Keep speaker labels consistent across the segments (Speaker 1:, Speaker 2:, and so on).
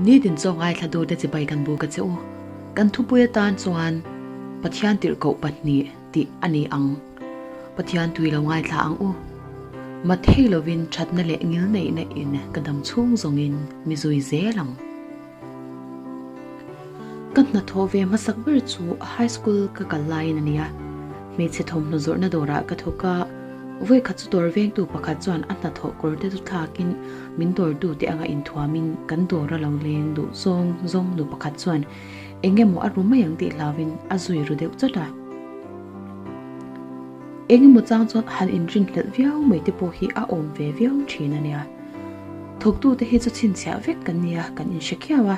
Speaker 1: Nitin chaw ngaithla dute chibai kan buk a che u. Kan thupui atan chuan Pathian tirhkoh pahnih tih a ni ang. Pathian tui lo ngaithla ang u. Mathei lovin thatna leh ngilneihna in ka dam chhung zawngin mi zui zel ang. Ka hnathawh ve hmasak ber chu high school ka kal laiin a ni a, hmeichhe thawmhnaw zawrhna dawrah ka thawk a, vawikhat chu dawr vengtu pakhat chuan a hnathawh kawr te chu thlakin min dawrtute anga inthuamin kan dawr a lo leng duh zawng zawng nu pakhat chuan eng emaw a ru mai ang tih hlauvin a zui ru deuh chawt a. Eng emaw chang chuan han inrinhlelh viau mai te pawh hi a awm ve viau thin a nia. Thawktute hi chu chhinchhiah vek kan nia kan inhre khiau a,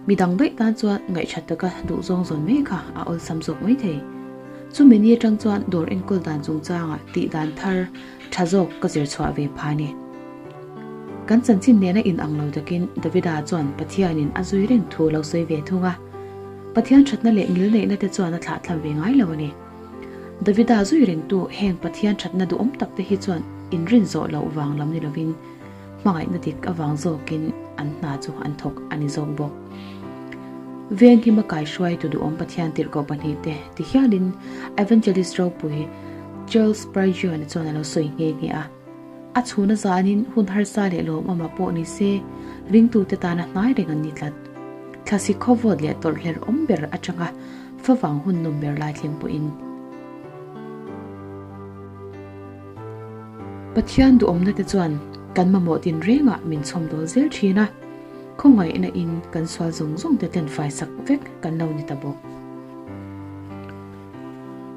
Speaker 1: midang daih tan chuan ngaihṭhat taka duh zawng zawn mai kha a awlsam zawk mai thei. Chumi ni aṭang chuan dawr enkawl dan chungchangah tih dan thar ṭha zawk ka zir chhuah ve pha ni. Kan chanchin nena in ang lo takin Davida chuan Pathianin a zui reng thu lo sawi ve thung a, Pathian ṭhatna leh ngilneihna te chuan a thlahthlam ve ngai lo a ni. Davida zui rengtu heng Pathian thatna duhawm tak te hi chuan inrin zawh loh vang lam ni lovin hmangaihna dik avang zawkin an hna chu an thawk a ni zawk bawk. Venghima kaihruaitu duhawm Pathian tirhkoh pahnihte ti hialin Evangelist ropui Charles Spurgeon chuan a lo sawi nghe nghe a. A chhuna zanin hun harsa leh lawmawmah pawh ni se ringtute tana hnai reng an ni tlat. Thlasi khawvawt leh tawrhler awm ber atanga Favang hun nawm ber lai thleng pawhin Pathian duhawmna te chuan kan mamawh tin rengah min chhawm dawl zel thin a, khawngaihna in kan sual zawng zawng te tlen fai sak vek kan lo ni ta bawk.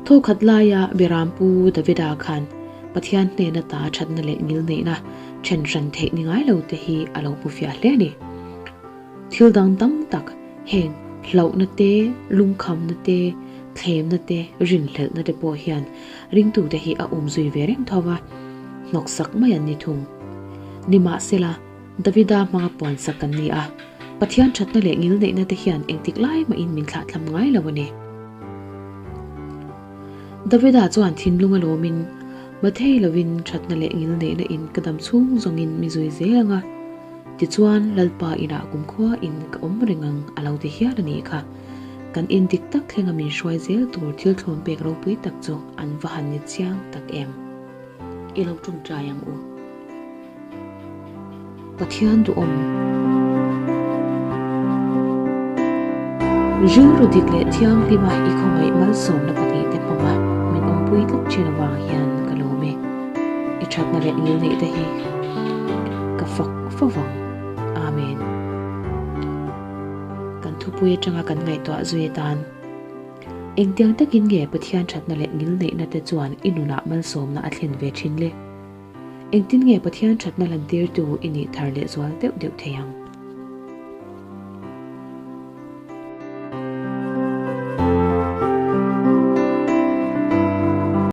Speaker 1: Thawkhat laia Birampu Davida khan Pathian hnena ta thatna leh ngilneihna then hran theih ni ngai lo te hi a lo hmu fiah hle a ni. Thil dang tam tak heng hlauhna te, lungkhamna te, thlemna te, rinhlelhna te pawh hian ringtute hi a umzui ve reng tho va, hnawksak mai an ni thung. Nimahsela, Davida hmanga puansak kan ni a, Pathian thatna leh ngilneihna te hian engtik lai mahin min thlahthlam ngai lo a ni. Davida chuan thinlung a lawmin, Mathei lovin thatna leh ngilneihna in ka dam chhung zawngin mi zui zel ang a, Tichuan, Lalpa inah kumkhua in ka awm reng ang a lo ti hial a nih kha. Kan in dik tak thlenga min hruai zel tur thil thlawn pek ropui tak chu an va han ni chiang tak em. I lo tawngtai ang u. Pathian duhawm. Rilru dik leh thianghlima i khawngaih malsawmna pahnihte hmanga min awmpui tlat thin avang hian ka lawm e. I thatna leh ngilneih te hi ka fak fo vang. Amen. Kan thupui atanga kan ngaihtuah zui atan engtiang takin nge Pathian thatna leh ngilneihna te chuan i nunah malsawmna a thlen ve thin le? Engtin nge Pathian thatna lantirtu i nih thar leh zual deuh deuh thei ang?